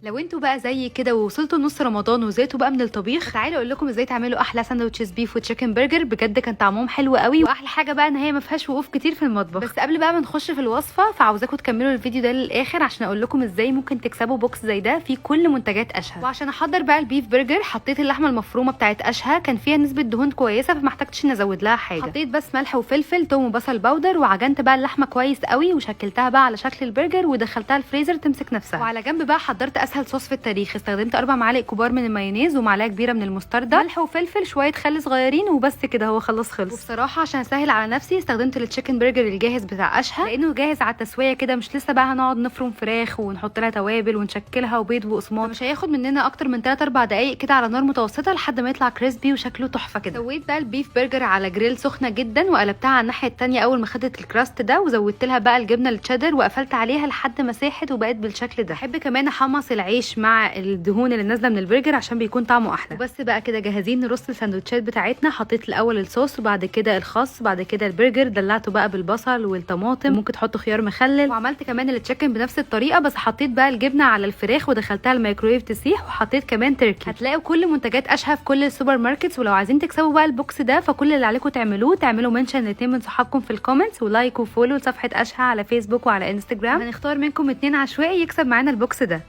لو انتوا بقى زي كده ووصلتوا نص رمضان وزهقتوا بقى من الطبيخ، تعالوا اقول لكم ازاي تعملوا احلى sandwiches beef و chicken burger. بجد كان طعمهم حلو قوي، واحلى حاجة بقى ان هي ما فيهاش وقوف كتير في المطبخ. بس قبل بقى ما نخش في الوصفة، فعاوزاكم تكملوا الفيديو ده للاخر عشان اقول لكم ازاي ممكن تكسبوا box زي ده فيه كل منتجات اشهى. وعشان احضر بقى ال beef burger، حطيت اللحمة المفرومه بتاعت اشهى، كان فيها نسبه دهون كويسة فما احتاجتش ان ازود لها حاجة. حطيت بس ملح وفلفل، توم وبصل powder، وعجنت بقى اللحمة كويس قوي وشكلتها بقى على شكل البرجر ودخلتها الفريزر تمسك نفسها. وعلى جنب بقى حضرت اسهل صوص في التاريخ. استخدمت 4 معالق كبار من المايونيز ومعلقة كبيرة من المستردة، ملح وفلفل، شوية خل صغيرين، وبس كده هو خلص خلص. وبصراحة عشان اسهل على نفسي استخدمت ال chicken burger الجاهز بتاع اشهى، لانه جاهز على التسوية كده، مش لسه بقى هنقعد نفرم فراخ ونحط لها توابل ونشكلها وبيض وبقسماط. مش هياخد مننا اكتر من 3 4 دقائق كده على نار متوسطه لحد ما يطلع crispy وشكله تحفة كده. سويت بقى ال beef burger على جريل سخنة جدا وقلبتها على الناحية الثانية اول ما خدت ال crust ده، وزودت لها بقى الجبنة التشيدر وقفلت عليها لحد ما ساحت وبقت بالشكل ده. بحب كمان احمص العيش مع الدهون اللي نازله من البرجر عشان بيكون طعمه احلى. وبس بقى كده جاهزين نرص السندوتشات بتاعتنا. حطيت الاول الصوص وبعد كده الخس بعد كده البرجر، دلعته بقى بالبصل والطماطم، ممكن تحطوا خيار مخلل. وعملت كمان ال chicken بنفس الطريقة، بس حطيت بقى الجبنة على الفراخ ودخلتها الميكرويف تسيح، وحطيت كمان تركي. هتلاقوا كل منتجات اشهى في كل ال supermarkets. ولو عايزين تكسبوا بقى ال box ده، فكل اللي عليكم تعملوه تعملوا mention لاتنين من صحابكم في ال comments و like و follow لصفحة اشهى على فيسبوك وعلى انستجرام. هنختار منكم اتنين عشوائي يكسب معانا ال box ده.